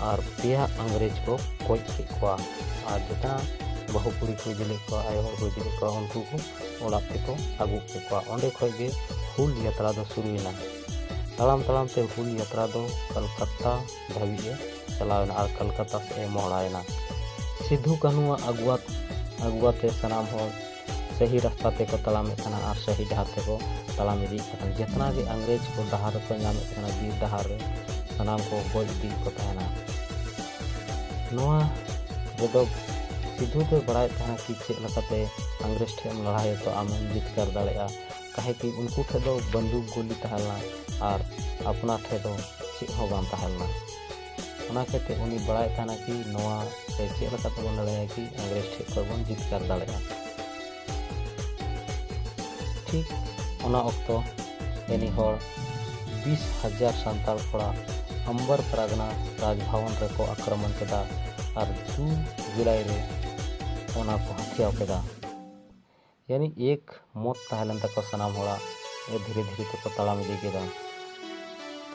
ᱟᱨ ᱯᱮᱭᱟ ᱤᱝᱨᱮᱡᱽ ᱠᱚ ᱜᱚᱡ ᱠᱮᱫ ᱠᱚᱣᱟ᱾ ᱟᱨ ᱡᱮᱛᱱᱟ ᱵᱟᱹᱦᱩ ᱠᱩᱲᱤ ᱠᱚ ᱤᱫᱤ ᱞᱮᱫ ᱠᱚᱣᱟ, ᱟᱭᱳ ᱦᱚᱲ ᱠᱚ ᱤᱫᱤ ᱞᱮᱫ ᱠᱚᱣᱟ, ᱩᱱᱠᱩ ᱠᱚ ᱚᱲᱟᱜ ᱛᱮᱠᱚ ᱟᱹᱜᱩ ᱠᱮᱫ ᱠᱚᱣᱟ᱾ ᱚᱸᱰᱮ ᱠᱷᱚᱱ ᱜᱮ ᱦᱩᱞ ᱡᱟᱛᱨᱟ ᱫᱚ ᱥᱩᱨᱩᱭᱮᱱᱟ᱾ ᱛᱟᱲᱟᱢ ᱛᱟᱲᱟᱢ ᱛᱮ ᱦᱩᱞ ᱡᱟᱛᱨᱟ ᱫᱚ ᱠᱚᱞᱠᱟᱛᱟ ᱫᱷᱟᱹᱵᱤᱡ ᱮ ᱪᱟᱞᱟᱣ ᱮᱱᱟ ᱟᱨ ᱠᱚᱞᱠᱟᱛᱟ ᱥᱮᱫ ᱮ ᱢᱚᱦᱲᱟᱭᱮᱱᱟ᱾ ᱥᱤᱫᱷᱩ ᱠᱟᱹᱱᱦᱩᱣᱟᱜ ᱟᱹᱜᱩᱣᱟᱛ ᱟᱹᱜᱩᱣᱟᱛᱮ ᱥᱟᱱᱟᱢ ᱦᱚᱲ ᱥᱟᱹᱦᱤ ᱨᱟᱥᱛᱟ ᱛᱮᱠᱚ ᱛᱟᱲᱟᱢᱮᱫ ᱛᱟᱦᱮᱱᱟ ᱟᱨ ᱥᱟᱹᱦᱤ ᱰᱟᱦᱟᱨ ᱛᱮᱠᱚ ᱛᱟᱲᱟᱢ ᱤᱫᱤᱭᱮᱫ ᱠᱚ ᱛᱟᱦᱮᱱᱟ᱾ ᱡᱮᱛᱱᱟ ᱜᱮ ᱤᱝᱨᱮᱡᱽ ᱠᱚ ᱰᱟᱦᱟᱨ ᱨᱮᱠᱚ ᱧᱟᱢᱮᱫ ᱛᱟᱦᱮᱱᱟ, ᱵᱤᱨ ᱰᱟᱦᱟᱨ ᱨᱮ ᱥᱟᱱᱟᱢ ᱠᱚ ᱜᱚᱡ ᱤᱫᱤᱭᱮᱫ ᱠᱚ ᱛᱟᱦᱮᱱᱟ᱾ ᱱᱚᱣᱟ ᱨᱮᱫᱚ ᱥᱤᱫᱷᱩ ᱫᱚᱭ ᱵᱟᱲᱟᱭᱮᱫ ᱛᱟᱦᱮᱱᱟ ᱠᱤ ᱪᱮᱫ ᱞᱮᱠᱟᱛᱮ ᱤᱝᱨᱮᱡᱽ ᱴᱷᱮᱱ ᱮᱢ ᱞᱟᱲᱟᱭᱟ ᱛᱚ ᱟᱢᱮᱢ ᱡᱤᱛᱠᱟᱹᱨ ᱫᱟᱲᱮᱭᱟᱜᱼᱟ, ᱠᱟᱦᱮ ᱠᱤ ᱩᱱᱠᱩ ᱴᱷᱮᱱ ᱫᱚ ᱵᱟᱱᱫᱩᱠ ᱜᱩᱞᱤ ᱛᱟᱦᱮᱸ ᱞᱮᱱᱟ ᱟᱨ ᱟᱯᱱᱟᱨ ᱴᱷᱮᱱ ᱫᱚ ᱪᱮᱫ ᱦᱚᱸ ᱵᱟᱝ ᱛᱟᱦᱮᱸ ᱞᱮᱱᱟ᱾ ᱚᱱᱟ ᱠᱷᱟᱹᱛᱤᱨ ᱩᱱᱤ ᱵᱟᱲᱟᱭ ᱛᱟᱦᱮᱱᱟ ᱠᱤ ᱱᱚᱣᱟ ᱨᱮ ᱪᱮᱫ ᱞᱮᱠᱟ ᱛᱮᱵᱚᱱ ᱫᱟᱲᱮᱭᱟᱜᱼᱟ ᱠᱤ ᱤᱝᱨᱮᱡᱽ ᱴᱷᱮᱱ ᱠᱷᱚᱱ ᱵᱚᱱ ᱡᱤᱛᱠᱟᱹᱨ ᱫᱟᱲᱮᱭᱟᱜᱼᱟ᱾ ᱴᱷᱤᱠ ᱚᱱᱟ ᱚᱠᱛᱚ ᱮᱱᱤ ᱦᱚᱲ ᱵᱤᱥ ᱦᱟᱡᱟᱨ ᱥᱟᱱᱛᱟᱲ ᱠᱚᱲᱟ ᱟᱢᱵᱟᱨ ᱯᱟᱨᱜᱟᱱᱟ ᱨᱟᱡᱽᱵᱷᱚᱵᱚᱱ ᱨᱮᱠᱚ ᱟᱠᱨᱚᱢᱚᱱ ᱠᱮᱫᱟ ᱟᱨ ᱡᱩᱱ ᱡᱩᱞᱟᱭ ᱨᱮ ᱚᱱᱟ ᱠᱚ ᱦᱟᱹᱛᱷᱤᱭᱟᱣ ᱠᱮᱫᱟ᱾ ᱭᱟᱱᱤ ᱮᱠ ᱢᱚᱛ ᱛᱟᱦᱮᱸ ᱞᱮᱱ ᱛᱟᱠᱚ ᱥᱟᱱᱟᱢ ᱦᱚᱲᱟᱜ, ᱮ ᱫᱷᱤᱨᱮ ᱫᱷᱤᱨᱮ ᱛᱮᱠᱚ ᱛᱟᱲᱟᱢ ᱤᱫᱤ ᱠᱮᱫᱟ᱾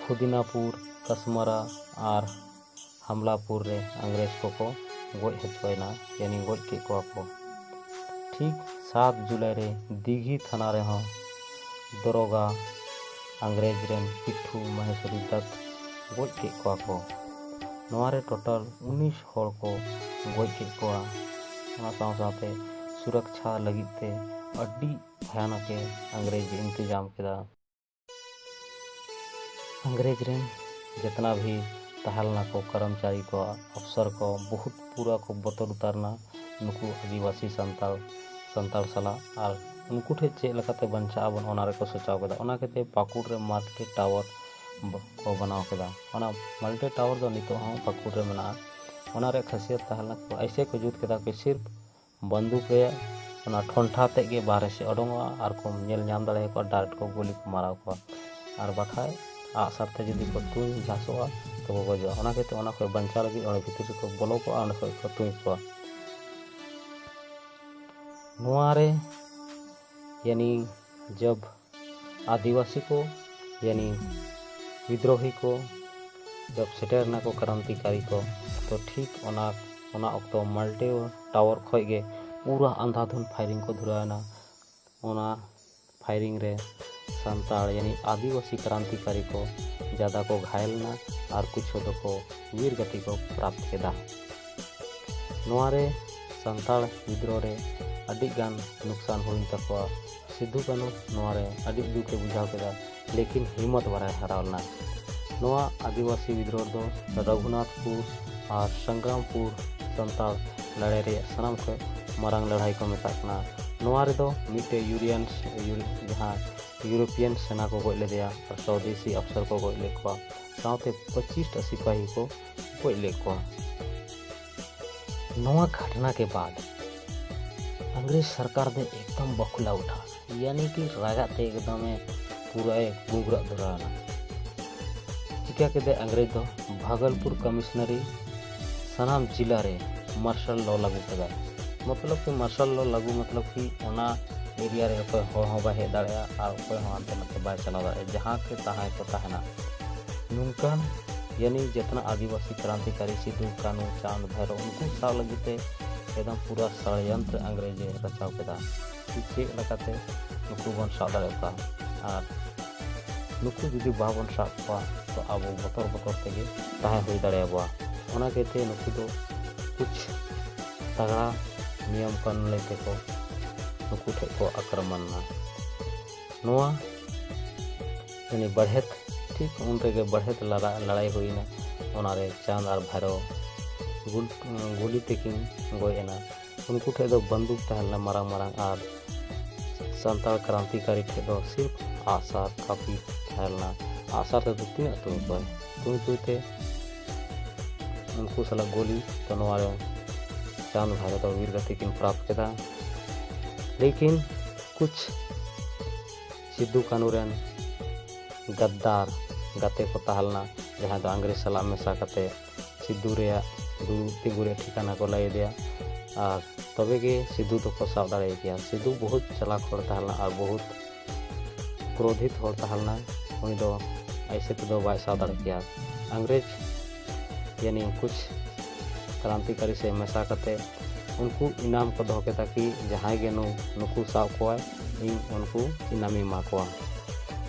ᱯᱷᱩᱫᱤᱱᱟᱯᱩᱨ, ᱠᱟᱥᱢᱟᱨᱟ ᱟᱨ ᱦᱟᱢᱞᱟᱯᱩᱨ ᱨᱮ ᱤᱝᱨᱮᱡᱽ ᱠᱚᱠᱚ ᱜᱚᱡ ᱦᱚᱪᱚᱭᱮᱱᱟ, ᱭᱟᱱᱤ ᱜᱚᱡ ᱠᱮᱫ ᱠᱚᱣᱟ ᱠᱚ᱾ ᱴᱷᱤᱠ ᱥᱟᱛ ᱡᱩᱞᱟᱭ ᱨᱮ ᱫᱤᱜᱷᱤ ᱛᱷᱟᱱᱟ ᱨᱮᱦᱚᱸ ᱫᱚᱨᱚᱜᱟ ᱤᱝᱨᱮᱡᱽ ᱨᱮᱱ ᱯᱤᱴᱷᱩ ᱢᱟᱦᱮᱥᱣᱚᱨᱤ ᱫᱟᱛ ᱜᱚᱡ ᱠᱮᱫ ᱠᱚᱣᱟ ᱠᱚ᱾ ᱱᱚᱣᱟ ᱨᱮ total ᱩᱱᱤᱥ ᱦᱚᱲ ᱠᱚ ᱜᱚᱡ ᱠᱮᱫ ᱠᱚᱣᱟ᱾ ᱚᱱᱟ ᱥᱟᱶ ᱥᱟᱶᱛᱮ ᱥᱩᱨᱚᱠᱪᱷᱟ ᱞᱟᱹᱜᱤᱫ ᱛᱮ ᱟᱹᱰᱤ ᱵᱷᱚᱭᱟᱱᱚᱠ ᱮ ᱤᱝᱨᱮᱡᱽ ᱤᱱᱛᱮᱡᱟᱢ ᱠᱮᱫᱟ᱾ ᱤᱝᱨᱮᱡᱽ ᱨᱮᱱ ᱡᱮᱛᱱᱟ ᱵᱷᱤ ᱛᱟᱦᱮᱸ ᱞᱮᱱᱟ ᱠᱚ ᱠᱚᱨᱢᱪᱟᱨᱤ ᱠᱚ, ᱚᱯᱥᱚᱨ ᱠᱚ, ᱵᱚᱦᱩᱛ ᱯᱩᱨᱟᱹ ᱠᱚ ᱵᱚᱛᱚᱨ ᱩᱛᱟᱹᱨ ᱮᱱᱟ ᱱᱩᱠᱩ ᱟᱹᱫᱤᱵᱟᱹᱥᱤ ᱥᱟᱱᱛᱟᱲ ᱥᱟᱱᱛᱟᱲ ᱥᱟᱞᱟᱜ᱾ ᱟᱨ ᱩᱱᱠᱩ ᱴᱷᱮᱱ ᱪᱮᱫ ᱞᱮᱠᱟᱛᱮ ᱵᱟᱧᱪᱟᱜ ᱟᱵᱚᱱ, ᱚᱱᱟ ᱨᱮᱠᱚ ᱥᱚᱪᱟᱣ ᱠᱮᱫᱟ᱾ ᱚᱱᱟ ᱠᱷᱟᱹᱛᱤᱨ ᱯᱟᱹᱠᱩᱲ ᱨᱮ multi tower ᱵ- ᱠᱚ ᱵᱮᱱᱟᱣ ᱠᱮᱫᱟ᱾ ᱚᱱᱟ multi tower ᱫᱚ ᱱᱤᱛᱚᱜ ᱦᱚᱸ ᱯᱟᱹᱠᱩᱲ ᱨᱮ ᱢᱮᱱᱟᱜᱼᱟ᱾ ᱚᱱᱟ ᱨᱮᱭᱟᱜ ᱠᱷᱟᱹᱥᱤᱭᱟᱹᱛ ᱛᱟᱦᱮᱸ ᱞᱮᱱᱟ, ᱠᱚ ᱮᱭᱥᱮ ᱠᱚ ᱡᱩᱛ ᱠᱮᱫᱟ ᱠᱤ ᱥᱤᱨᱯ ᱵᱟᱱᱫᱩᱠ ᱨᱮᱭᱟᱜ ᱚᱱᱟ ᱴᱷᱚᱱᱴᱷᱟ ᱛᱮᱫ ᱜᱮ ᱵᱟᱦᱨᱮ ᱥᱮᱫ ᱚᱰᱚᱝᱚᱜᱼᱟ ᱟᱨ ᱠᱚ ᱧᱮᱞ ᱧᱟᱢ ᱫᱟᱲᱮᱭᱟᱠᱚᱣᱟ, direct ᱠᱚ ᱜᱩᱞᱤ ᱠᱚ ᱢᱟᱨᱟᱣ ᱠᱚᱣᱟ᱾ ᱟᱨ ᱵᱟᱠᱷᱟᱡ ᱟᱜᱼᱥᱟᱨ ᱛᱮ ᱡᱩᱫᱤ ᱠᱚ ᱛᱩᱧ ᱡᱷᱟᱥᱚᱜᱼᱟ, ᱛᱚᱵᱮ ᱜᱚᱡᱚᱜᱼᱟ᱾ ᱚᱱᱟ ᱠᱷᱟᱹᱛᱤᱨ ᱚᱱᱟ ᱠᱷᱚᱱ ᱵᱟᱧᱪᱟᱣ ᱞᱟᱹᱜᱤᱫ ᱚᱸᱰᱮ ᱵᱷᱤᱛᱤᱨ ᱨᱮᱠᱚ ᱵᱚᱞᱚ ᱠᱚᱜᱼᱟ, ᱚᱸᱰᱮ ᱠᱷᱚᱱ ᱠᱚ ᱛᱩᱧ ᱠᱚᱣᱟ᱾ ᱱᱚᱣᱟ ᱨᱮ ᱭᱟᱱᱤ ᱡᱚᱵ ᱟᱹᱫᱤᱵᱟᱹᱥᱤ ᱠᱚ ᱭᱟᱱᱤ ᱵᱤᱫᱽᱨᱳᱦᱤ ᱠᱚ ᱡᱚᱵ ᱥᱮᱴᱮᱨ ᱮᱱᱟ ᱠᱚ ᱠᱨᱟᱱᱛᱤᱠᱟᱨᱤ ᱠᱚ, ᱛᱚ ᱴᱷᱤᱠ ᱚᱱᱟ ᱚᱱᱟ ᱚᱠᱛᱚ multi tower ᱠᱷᱚᱱ ᱜᱮ ᱯᱩᱨᱟᱹ ᱟᱱᱫᱷᱟᱫᱷᱩᱱ firing ᱠᱚ ᱫᱷᱩᱨᱟᱹᱣ ᱮᱱᱟ᱾ ᱚᱱᱟ firing ᱨᱮ ᱥᱟᱱᱛᱟᱲ ᱭᱟᱱᱤ ᱟᱹᱫᱤᱵᱟᱹᱥᱤ ᱠᱨᱟᱱᱛᱤᱠᱟᱨᱤ ᱠᱚ ᱡᱟᱫᱟ ᱠᱚ ᱜᱷᱟᱭᱮᱞ ᱮᱱᱟ ᱟᱨ ᱠᱩᱪᱷᱩ ᱫᱚᱠᱚ ᱵᱤᱨ ᱜᱟᱛᱮ ᱠᱚ ᱯᱨᱟᱯᱛ ᱠᱮᱫᱟ᱾ ᱱᱚᱣᱟ ᱨᱮ ᱥᱟᱱᱛᱟᱲ ᱵᱤᱫᱽᱨᱳᱦᱚ ᱨᱮ ᱟᱹᱰᱤ ᱜᱟᱱ ᱱᱩᱠᱥᱟᱱ ᱦᱩᱭᱮᱱ ᱛᱟᱠᱚᱣᱟ᱾ ᱥᱤᱫᱷᱩ ᱠᱟᱹᱱᱦᱩ ᱱᱚᱣᱟ ᱨᱮ ᱟᱹᱰᱤ ᱫᱩᱠ ᱮ ᱵᱩᱡᱷᱟᱹᱣ ᱠᱮᱫᱟ, ᱞᱮᱠᱤᱱ ᱦᱤᱢᱢᱚᱛ ᱵᱟᱭ ᱦᱟᱨᱟᱣ ᱞᱮᱱᱟ᱾ ᱱᱚᱣᱟ ᱟᱹᱫᱤᱵᱟᱹᱥᱤ ᱵᱤᱫᱽᱨᱳᱦᱚ ᱨᱮᱫᱚ ᱨᱚᱜᱷᱩᱱᱟᱛᱷᱯᱩᱨ ᱟᱨ ᱥᱚᱝᱜᱨᱟᱢᱯᱩᱨ ᱥᱟᱱᱛᱟᱲ ᱞᱟᱹᱲᱦᱟᱹᱭ ᱨᱮᱭᱟᱜ ᱥᱟᱱᱟᱢ ᱠᱷᱚᱱ ᱢᱟᱨᱟᱝ ᱞᱟᱹᱲᱦᱟᱹᱭ ᱠᱚ ᱢᱮᱛᱟᱜ ᱠᱟᱱᱟ᱾ ᱱᱚᱣᱟ ᱨᱮᱫᱚ ᱢᱤᱫᱴᱮᱡ ᱤᱭᱩᱨᱤᱭᱟᱱ ᱡᱟᱦᱟᱸ ᱤᱭᱩᱨᱳᱯᱤᱭᱟᱱ ᱥᱮᱱᱟ ᱠᱚ ᱜᱚᱡ ᱞᱮᱫᱮᱭᱟ ᱟᱨ ᱥᱚᱫᱮᱥᱤ ᱚᱯᱷᱥᱚᱨ ᱠᱚ ᱜᱚᱡ ᱞᱮᱫ ᱠᱚᱣᱟ, ᱥᱟᱶᱛᱮ ᱯᱚᱸᱪᱤᱥ ᱴᱟ ᱥᱤᱯᱟᱦᱤ ᱠᱚ ᱜᱚᱡ ᱞᱮᱫ ᱠᱚᱣᱟ᱾ ᱱᱚᱣᱟ ᱜᱷᱚᱴᱱᱟ ᱠᱮ ᱵᱟᱫ ᱤᱝᱨᱮᱡᱽ ᱥᱚᱨᱠᱟᱨ ᱫᱚ ᱮᱠᱫᱚᱢ ᱵᱚᱠᱷᱞᱟ ᱩᱴᱷᱟ, ᱭᱟᱱᱤ ᱠᱤ ᱨᱟᱜᱟᱜ ᱛᱮ ᱮᱠᱫᱚᱢᱮ ᱯᱩᱨᱟᱹᱭ ᱜᱩᱸᱜᱨᱟᱜ ᱫᱷᱩᱨᱟᱣ ᱮᱱᱟ᱾ ᱪᱤᱠᱟ ᱠᱮᱫᱟᱭ ᱤᱝᱨᱮᱡᱽ ᱫᱚ ᱵᱷᱟᱜᱚᱞᱯᱩᱨ ᱠᱚᱢᱤᱥᱱᱟᱨᱤ ᱥᱟᱱᱟᱢ ᱡᱤᱞᱟ ᱨᱮ martial law ᱞᱟᱹᱜᱩ ᱠᱮᱫᱟᱭ᱾ ᱢᱚᱛᱞᱚᱵ ᱠᱤ martial law ᱞᱟᱹᱜᱩ ᱢᱚᱛᱞᱚᱵ ᱠᱤ ᱚᱱᱟ ᱮᱨᱤᱭᱟ ᱨᱮ ᱚᱠᱚᱭ ᱦᱚᱲ ᱦᱚᱸ ᱵᱟᱭ ᱦᱮᱡ ᱫᱟᱲᱮᱭᱟᱜᱼᱟ ᱟᱨ ᱚᱠᱚᱭ ᱦᱚᱸ ᱦᱟᱱᱛᱮ ᱱᱟᱛᱮ ᱵᱟᱭ ᱪᱟᱞᱟᱣ ᱫᱟᱲᱮᱭᱟᱜᱼᱟ, ᱡᱟᱦᱟᱸ ᱠᱮ ᱛᱟᱦᱮᱸ ᱠᱚ ᱛᱟᱦᱮᱱᱟ᱾ ᱱᱚᱝᱠᱟᱱ ᱭᱟᱱᱤ ᱡᱮᱛᱱᱟ ᱟᱹᱫᱤᱵᱟᱹᱥᱤ ᱠᱨᱟᱱᱛᱤᱠᱟᱨᱤ ᱥᱤᱫᱩ, ᱠᱟᱹᱱᱦᱩ, ᱪᱟᱸᱫᱽ, ᱵᱷᱟᱭᱨᱳ, ᱩᱱᱠᱩ ᱥᱟᱶ ᱞᱟᱹᱜᱤᱫ ᱛᱮ ᱮᱠᱫᱚᱢ ᱯᱩᱨᱟᱹ ᱥᱟᱲᱭᱚᱱᱛᱨᱚ ᱤᱝᱨᱮᱡᱽ ᱮ ᱨᱟᱪᱟᱣ ᱠᱮᱫᱟ ᱠᱤ ᱪᱮᱫ ᱞᱮᱠᱟᱛᱮ ᱱᱩᱠᱩ ᱵᱚᱱ ᱥᱟᱵ ᱫᱟᱲᱮᱭᱟᱜ ᱠᱚᱣᱟ᱾ ᱟᱨ ᱱᱩᱠᱩ ᱡᱩᱫᱤ ᱵᱟᱵᱚᱱ ᱥᱟᱵ ᱠᱚᱣᱟ, ᱛᱚ ᱟᱵᱚ ᱵᱚᱛᱚᱨ ᱵᱚᱛᱚᱨ ᱛᱮᱜᱮ ᱛᱟᱦᱮᱸ ᱦᱩᱭ ᱫᱟᱲᱮᱭᱟᱵᱚᱣᱟ᱾ ᱚᱱᱟ ᱤᱭᱟᱹᱛᱮ ᱱᱩᱠᱩ ᱫᱚ ᱠᱩᱪ ᱛᱟᱜᱲᱟ ᱱᱤᱭᱚᱢ ᱠᱟᱹᱱᱩᱱ ᱞᱟᱹᱭ ᱛᱮᱠᱚ ᱱᱩᱠᱩ ᱴᱷᱮᱱ ᱠᱚ ᱟᱠᱨᱚᱢᱚᱱ ᱮᱱᱟ᱾ ᱱᱚᱣᱟ ᱡᱟᱹᱱᱤ ᱵᱟᱲᱦᱮᱛ, ᱴᱷᱤᱠ ᱩᱱ ᱨᱮᱜᱮ ᱵᱟᱲᱦᱮᱛ ᱞᱟᱲᱟ-, ᱞᱟᱲᱟᱭ ᱦᱩᱭᱱᱟ᱾ ᱚᱱᱟᱨᱮ ᱪᱟᱸᱫᱽ ᱟᱨ ᱵᱷᱟᱭᱨᱚ ᱜᱩᱞ-, ᱜᱩᱞᱤ ᱛᱮᱠᱤᱱ ᱜᱚᱡ ᱮᱱᱟ᱾ ᱩᱱᱠᱩ ᱴᱷᱮᱱ ᱫᱚ ᱵᱟᱱᱫᱩᱠ ᱛᱟᱦᱮᱸ ᱞᱮᱱᱟ ᱢᱟᱨᱟᱝ ᱢᱟᱨᱟᱝ, ᱟᱨ ᱥᱟᱱᱛᱟᱲ ᱠᱨᱟᱱᱛᱤᱠᱟᱨᱤ ᱴᱷᱮᱱ ᱫᱚ ᱥᱤᱨᱯ ᱟᱜᱼᱥᱟᱨ ᱠᱟᱹᱯᱤ ᱛᱟᱦᱮᱸ ᱞᱮᱱᱟ᱾ ᱟᱜᱼᱥᱟᱨ ᱛᱮᱫᱚ ᱛᱤᱱᱟᱹᱜ ᱛᱩᱧ ᱠᱚᱣᱟᱭ? ᱛᱩᱧ ᱛᱩᱧ ᱛᱮ ᱩᱱᱠᱩ ᱥᱟᱞᱟᱜ ᱜᱩᱞᱤ, ᱛᱚ ᱱᱚᱣᱟ ᱨᱮ ᱪᱟᱸᱫᱽ ᱵᱷᱟᱭᱨᱚ ᱫᱚ ᱵᱤᱨ ᱜᱟᱹᱛᱤ ᱠᱤᱱ ᱯᱨᱟᱯᱛ ᱠᱮᱫᱟ᱾ ᱞᱮᱠᱤᱱ ᱠᱩᱪ ᱥᱤᱫᱩ ᱠᱟᱹᱱᱩ ᱨᱮᱱ ᱜᱟᱫᱫᱟᱨ ᱜᱟᱛᱮ ᱠᱚ ᱛᱟᱦᱮᱸ ᱞᱮᱱᱟ, ᱡᱟᱦᱟᱸᱭ ᱫᱚ ᱤᱝᱨᱮᱡᱽ ᱥᱟᱞᱟᱜ ᱢᱮᱥᱟ ᱠᱟᱛᱮ ᱥᱤᱫᱩ ᱨᱮᱭᱟᱜ ᱫᱩᱲᱩᱵ ᱛᱤᱸᱜᱩ ᱨᱮᱭᱟᱜ ᱴᱷᱤᱠᱟᱱᱟ ᱠᱚ ᱞᱟᱹᱭ ᱟᱫᱮᱭᱟ, ᱟᱨ ᱛᱚᱵᱮ ᱜᱮ ᱥᱤᱫᱩ ᱫᱚᱠᱚ ᱥᱟᱵ ᱫᱟᱲᱮ ᱠᱮᱭᱟ᱾ ᱥᱤᱫᱩ ᱵᱚᱦᱩᱛ ᱪᱟᱞᱟᱠ ᱦᱚᱲ ᱛᱟᱦᱮᱸ ᱞᱮᱱᱟ ᱟᱨ ᱵᱚᱦᱩᱛ ᱠᱨᱳᱫᱷᱤᱛ ᱦᱚᱲ ᱛᱟᱦᱮᱸ ᱞᱮᱱᱟ᱾ ᱩᱱᱤ ᱫᱚ ᱟᱭᱥᱮ ᱛᱮᱫᱚ ᱵᱟᱭ ᱥᱟᱵ ᱫᱟᱲᱮ ᱠᱮᱭᱟ᱾ ᱤᱝᱨᱮᱡᱽ ᱭᱟᱱᱤ ᱠᱩᱪ ᱠᱨᱟᱱᱛᱤᱠᱟᱨᱤ ᱥᱮ ᱢᱮᱥᱟ ᱠᱟᱛᱮ ᱩᱱᱠᱩ ᱤᱱᱟᱢ ᱠᱚ ᱫᱚᱦᱚ ᱠᱮᱫᱟ ᱠᱤ ᱡᱟᱦᱟᱸᱭ ᱜᱮ ᱱᱩ-, ᱱᱩᱠᱩ ᱥᱟᱵ ᱠᱚᱣᱟᱭ, ᱤᱧ ᱩᱱᱠᱩ ᱤᱱᱟᱢᱤᱧ ᱮᱢᱟ ᱠᱚᱣᱟ᱾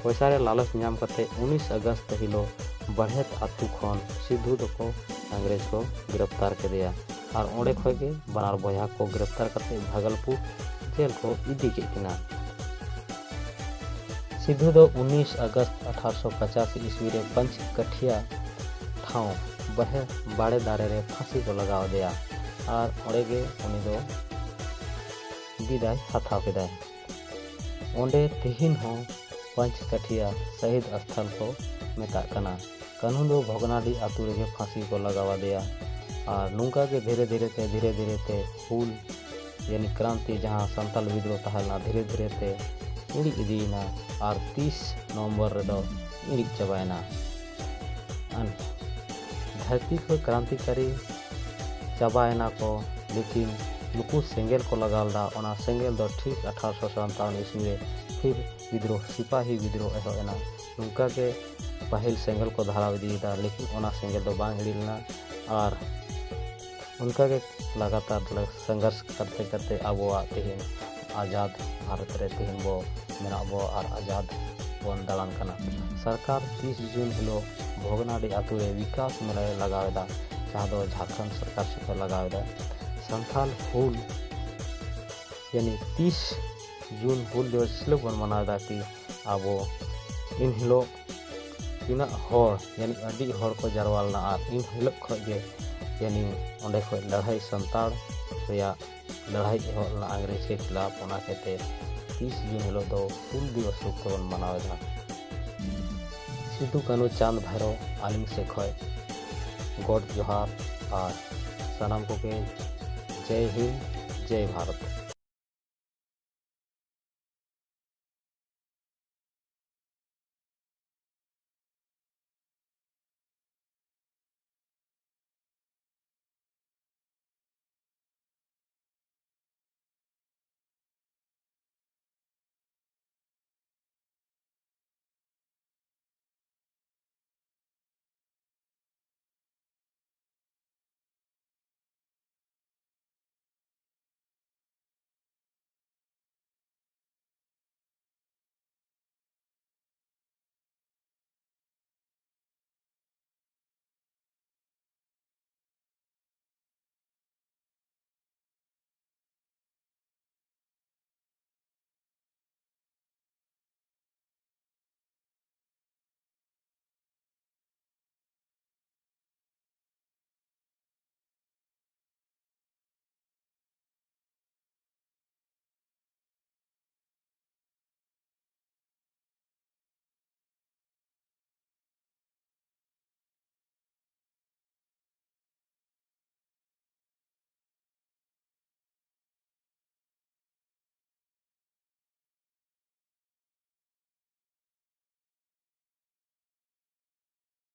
ᱯᱚᱭᱥᱟ ᱨᱮ ᱞᱟᱞᱚᱪ ᱧᱟᱢ ᱠᱟᱛᱮ ᱩᱱᱤᱥ ᱟᱜᱚᱥᱴ ᱦᱤᱞᱳᱜ ᱵᱟᱲᱦᱮᱛ ᱟᱛᱳ ᱠᱷᱚᱱ ᱥᱤᱫᱷᱩ ᱫᱚᱠᱚ ᱤᱝᱨᱮᱡᱽ ᱠᱚ ᱜᱨᱮᱯᱛᱟᱨ ᱠᱮᱫᱮᱭᱟ᱾ ᱟᱨ ᱚᱸᱰᱮ ᱠᱷᱚᱱ ᱜᱮ ᱵᱟᱱᱟᱨ ᱵᱚᱭᱦᱟ ᱠᱚ ᱜᱨᱮᱯᱛᱟᱨ ᱠᱟᱛᱮ ᱵᱷᱟᱜᱚᱞᱯᱩᱨ ᱡᱮᱞ ᱠᱚ ᱤᱫᱤ ᱠᱮᱫ ᱠᱤᱱᱟ᱾ ᱥᱤᱫᱷᱩ ᱫᱚ ᱩᱱᱤᱥ ᱟᱜᱚᱥᱴ ᱟᱴᱷᱟᱨᱚᱥᱚ ᱯᱚᱸᱪᱟᱥᱤ ᱤᱥᱣᱤ ᱨᱮ ᱯᱟᱸᱪ ᱠᱟᱴᱷᱤᱭᱟ ᱴᱷᱟᱶ ᱵᱟᱦᱮ-, ᱵᱟᱲᱮ ᱫᱟᱨᱮ ᱨᱮ ᱯᱷᱟᱸᱥᱤ ᱠᱚ ᱞᱟᱜᱟᱣ ᱟᱫᱮᱭᱟ ᱟᱨ ᱚᱸᱰᱮ ᱜᱮ ᱩᱱᱤ ᱫᱚ ᱵᱤᱫᱟᱭ ᱦᱟᱛᱟᱣ ᱠᱮᱫᱟᱭ᱾ ᱚᱸᱰᱮ ᱛᱮᱦᱮᱧ ᱦᱚᱸ ᱯᱟᱸᱪ ᱠᱟᱴᱷᱤᱭᱟ ᱥᱟᱹᱦᱤᱫ ᱟᱥᱛᱷᱟᱱ ᱠᱚ ᱢᱮᱛᱟᱜ ᱠᱟᱱᱟ᱾ ᱠᱟᱹᱱᱦᱩ ᱫᱚ ᱵᱷᱚᱜᱽᱱᱟᱰᱤ ᱟᱛᱳ ᱨᱮᱜᱮ ᱯᱷᱟᱸᱥᱤ ᱠᱚ ᱞᱟᱜᱟᱣ ᱟᱫᱮᱭᱟ᱾ ᱟᱨ ᱱᱚᱝᱠᱟ ᱜᱮ ᱫᱷᱤᱨᱮ ᱫᱷᱤᱨᱮ ᱛᱮ, ᱫᱷᱤᱨᱮ ᱫᱷᱤᱨᱮ ᱛᱮ ᱦᱩᱞ ᱭᱟᱱᱤ ᱠᱨᱟᱱᱛᱤ, ᱡᱟᱦᱟᱸ ᱥᱟᱱᱛᱟᱞ ᱵᱤᱫᱽᱨᱳᱦᱚ ᱛᱟᱦᱮᱸ ᱞᱮᱱᱟ, ᱫᱷᱤᱨᱮ ᱫᱷᱤᱨᱮ ᱛᱮ ᱤᱬᱤᱡ ᱤᱫᱤᱭᱮᱱᱟ ᱟᱨ ᱛᱤᱥ ᱱᱚᱵᱷᱮᱢᱵᱚᱨ ᱨᱮᱫᱚ ᱤᱬᱤᱡ ᱪᱟᱵᱟᱭᱮᱱᱟ᱾ ᱟᱨ ᱫᱷᱟᱹᱨᱛᱤ ᱠᱷᱚᱱ ᱠᱨᱟᱱᱛᱤᱠᱟᱨᱤ ᱪᱟᱵᱟᱭᱮᱱᱟ ᱠᱚ, ᱞᱮᱠᱤᱱ ᱱᱩᱠᱩ ᱥᱮᱸᱜᱮᱞ ᱠᱚ ᱞᱟᱜᱟᱣ ᱞᱮᱫᱟ, ᱚᱱᱟ ᱥᱮᱸᱜᱮᱞ ᱫᱚ ᱴᱷᱤᱠ ᱟᱴᱷᱟᱨᱚᱥᱚ ᱥᱟᱱᱛᱟᱣᱚᱱ ᱤᱥᱣᱤ ᱨᱮ ᱯᱷᱤᱨ ᱵᱤᱫᱽᱨᱳᱦᱚ, ᱥᱤᱯᱟᱦᱤ ᱵᱤᱫᱽᱨᱳᱦᱚ ᱮᱦᱚᱵ ᱮᱱᱟ᱾ ᱱᱚᱝᱠᱟ ᱜᱮ ᱯᱟᱹᱦᱤᱞ ᱥᱮᱸᱜᱮᱞ ᱠᱚ ᱫᱷᱟᱨᱟᱣ ᱤᱫᱤᱭᱮᱫᱟ, ᱞᱮᱠᱤᱱ ᱚᱱᱟ ᱥᱮᱸᱜᱮᱞ ᱫᱚ ᱵᱟᱝ ᱤᱬᱤᱡ ᱞᱮᱱᱟ᱾ ᱟᱨ ᱚᱱᱠᱟ ᱜᱮ ᱞᱟᱜᱟᱛᱟᱨ ᱞᱮ ᱥᱚᱝᱜᱷᱚᱨᱥ ᱠᱟᱛᱮ ᱠᱟᱛᱮ ᱟᱵᱚᱣᱟᱜ ᱛᱮᱦᱮᱧ ᱟᱡᱟᱫ ᱵᱷᱟᱨᱚᱛ ᱨᱮ ᱛᱮᱦᱮᱧ ᱵᱚ ᱢᱮᱱᱟᱜ ᱵᱚ ᱟᱨ ᱟᱡᱟᱫ ᱵᱚᱱ ᱫᱟᱬᱟᱱ ᱠᱟᱱᱟ᱾ ᱥᱚᱨᱠᱟᱨ ᱛᱤᱥ ᱡᱩᱱ ᱦᱤᱞᱳᱜ ᱵᱷᱚᱜᱽᱱᱟᱰᱤ ᱟᱛᱳ ᱨᱮ ᱵᱤᱠᱟᱥ ᱢᱮᱞᱟᱭ ᱞᱟᱜᱟᱣ ᱮᱫᱟ, ᱡᱟᱦᱟᱸ ᱫᱚ ᱡᱷᱟᱲᱠᱷᱚᱸᱰ ᱥᱚᱨᱠᱟᱨ ᱥᱮᱫ ᱠᱷᱚᱱ ᱞᱟᱜᱟᱣ ᱮᱫᱟ᱾ ᱥᱟᱱᱛᱟᱞ ᱦᱩᱞ ᱭᱟᱱᱤ ᱛᱤᱥ ᱡᱩᱱ ᱦᱩᱞ ᱫᱤᱵᱚᱥ ᱦᱤᱞᱳᱜ ᱵᱚᱱ ᱢᱟᱱᱟᱣ ᱮᱫᱟ ᱠᱤ ᱟᱵᱚ ᱤᱱ ᱦᱤᱞᱳᱜ ᱛᱤᱱᱟᱹᱜ ᱦᱚᱲ, ᱭᱟᱱᱤ ᱟᱹᱰᱤ ᱦᱚᱲ ᱠᱚ ᱡᱟᱨᱣᱟ ᱞᱮᱱᱟ ᱟᱨ ᱤᱱ ᱦᱤᱞᱳᱜ ᱠᱷᱚᱱ ᱜᱮ ᱭᱟᱱᱤ ᱚᱸᱰᱮ ᱠᱷᱚᱱ ᱞᱟᱹᱲᱦᱟᱹᱭ ᱥᱟᱱᱛᱟᱲ ᱨᱮᱭᱟᱜ ᱞᱟᱹᱲᱦᱟᱹᱭ ᱮᱦᱚᱵ ᱞᱮᱱᱟ ᱤᱝᱨᱮᱡᱽ ᱠᱚ ᱠᱷᱤᱞᱟᱯ᱾ ᱚᱱᱟ ᱠᱷᱟᱹᱛᱤᱨ ᱛᱤᱥ ᱡᱩᱱ ᱦᱤᱞᱳᱜ ᱫᱚ ᱦᱩᱞ ᱫᱤᱵᱚᱥ ᱨᱩᱯ ᱛᱮᱵᱚᱱ ᱢᱟᱱᱟᱣ ᱮᱫᱟ᱾ ᱥᱤᱫᱩ ᱠᱟᱹᱱᱦᱩ ᱪᱟᱸᱫᱽ ᱵᱷᱟᱭᱨᱳ ᱟᱹᱞᱤᱧ ᱥᱮᱫ ᱠᱷᱚᱱ ᱜᱚᱰ ᱡᱚᱦᱟᱨ ᱟᱨ ᱥᱟᱱᱟᱢ ᱠᱚᱜᱮ ᱡᱟᱭ ᱦᱤᱱᱫ, ᱡᱟᱭ ᱵᱷᱟᱨᱚᱛ᱾